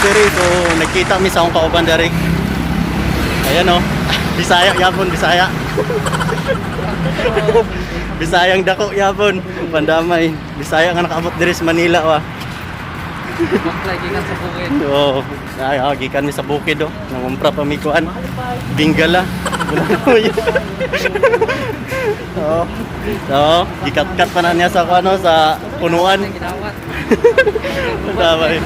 diri. So nagkita mi sa akong kauban diri. Ayan oh. Bisaya yapon, Bisaya. Bisayang dako yapon, pandamay. Bisaya nga nakaabot diri sa Manila wa. Baklay, gikan sa bukid. Oo. Ay, gikan mi sa bukid oh. Nangumpra pa mi kuan. Bingala. Oo. Oo, gikat-kat pa na niya sa kuan oh, sa punuan. Ginawat. Tama eh.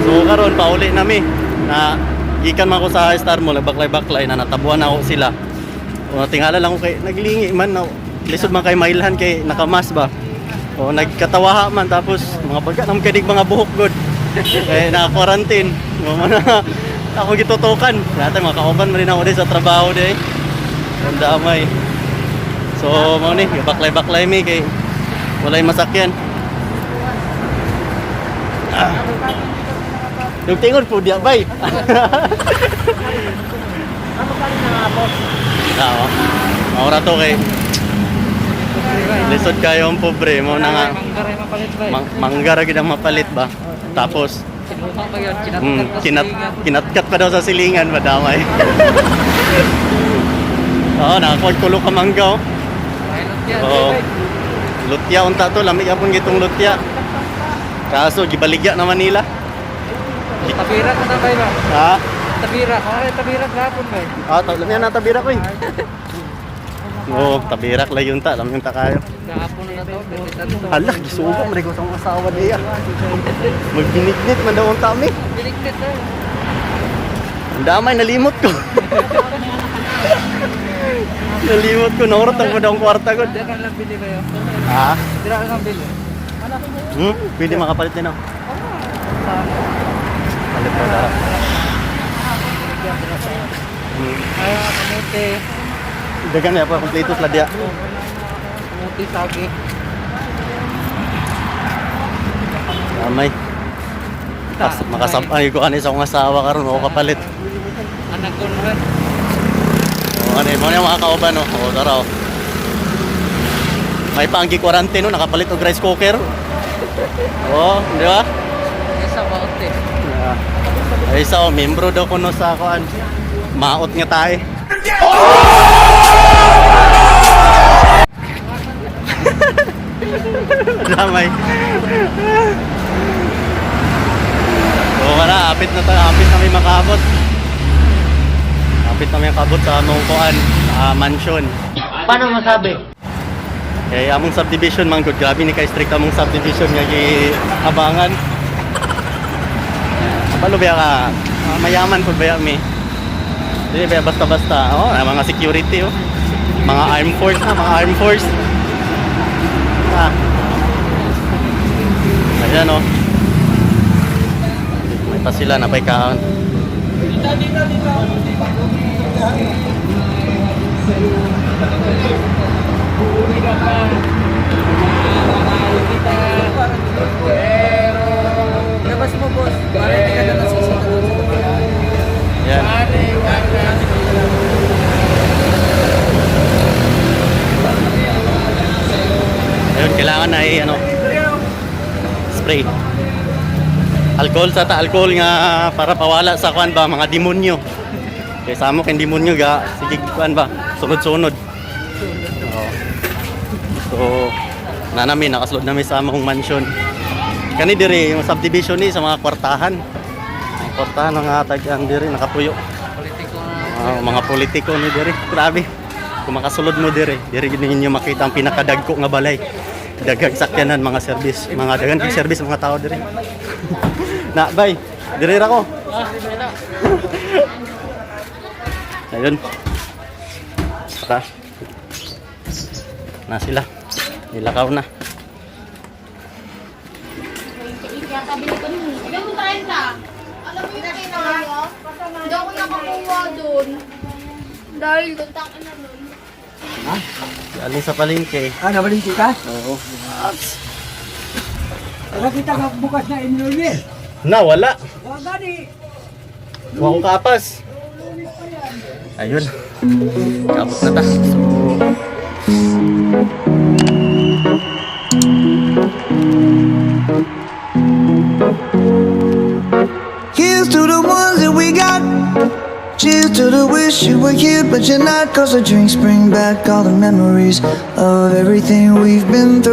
So karon pauli nami na gikan man ko sa Star Mall, nagbaklay-baklay na natabuan ako sila. O tingala lang ko kay naglingi man na lisod man kay mailhan kay nakamas ba. O nagkatawaha man tapos mga baga nam kay mga buhok god. Kay na quarantine. Mo na ako gitutukan. Dati mga kauban man rin ako din sa trabaho day. Ang damay. So mo ni baklay-baklay mi kay walay masakyan. Yung tingon po diya, bay. Oo. Maura to kay lisod kayo ang pobre mo na nga Manggaray mapalit ba? Manggara gid ang mapalit ba. Tapos Kinuha pa yun, kinatkat pa silingan. kinatkat pa daw sa silingan madamay. Oo, nakakuha tulo ka mangga oh. Ay, lutya. Oo. Bay. Lutya unta to, lami yapon gitong lutya. Kaso gibaligya naman nila. Tabira ka na bay ba? Ha? Tabira. Ay, tabira gapon bay. Ah, lami na tabira ko eh. Oo, tabirak lang yun ta, lami yun ta kayo. Gapon na to, binitan to. Hala, gisugo man ko sa akong asawa niya. Magbinignit man daw ang tami. Binigtit na. Ang damay, nalimot ko. Nalimot ko, naurot ang daw ang kwarta ko. Dira ka lang bili ba yun? Ha? Dira ka lang bili. Pwede makapalit din ako. Palit mo na. Ay, kamuti. Dagan ya pa, kompleto sila diya. Kamuti, sagi. Damay. Kas, makasabay ko ani sa akong asawa karon ako kapalit. Anak ko naman. O ano, mo na yung mga kauban oh. O tara oh. May paanggi quarantine no, nakapalit og rice cooker. Oh, di ba? Isa baote. Yeah. Ay isa oh, membro daw kuno sa kuan. Maot nga tae. Damay. Oo wala, apit na tayo, apit na may makaabot. Apit na may makaabot sa among kuan, sa mansion. Paano masabi? Kay among subdivision man gud, grabe ni kay strict among subdivision nga giabangan. Kabalo ba ka? Ah, mayaman pud ba mi? Dili ba basta-basta? Oh, ang mga security oh. Mga armed force na, mga armed force. Ah. Ayan oh. May pa sila napay kaon. Labas mo, boss. Para hindi ka na nasisita doon sa tabi. Ayan. Ayun, kailangan na i ano spray. Alcohol sa ta alcohol nga para pawala sa kuan ba mga demonyo. Kay sa amo kay demonyo ga sige kuan ba sunod-sunod. Oo. So na nami nakasulod nami sa among mansion. Kani diri yung subdivision ni sa mga kwartahan. Ang kwartahan mga tag-ang diri nakapuyo. Politiko na. Ah, mga politiko ni diri. Grabe. Kung makasulod mo diri, diri gid ninyo makita ang pinakadagko nga balay. Daghang sakyanan, mga service, mga daghan kay service mga tao diri. Na, bay. Diri ra ko. Ayun. Tara. Na sila. Nilakaw na. Bigyan mo 30. Alam mo yung ginawa mo? Hindi ako nakakuha doon. Dahil doon, tangin na doon. Galing sa palengke. Ah, nabalingki ka? Oo. Nakita ka bukas na enrollment. Na, wala. Wag gani. Wa ko kapas. Ayun. Kabot na ta. So, Cheers to the wish you were here, but you're not. 'Cause the drinks bring back all the memories of everything we've been through.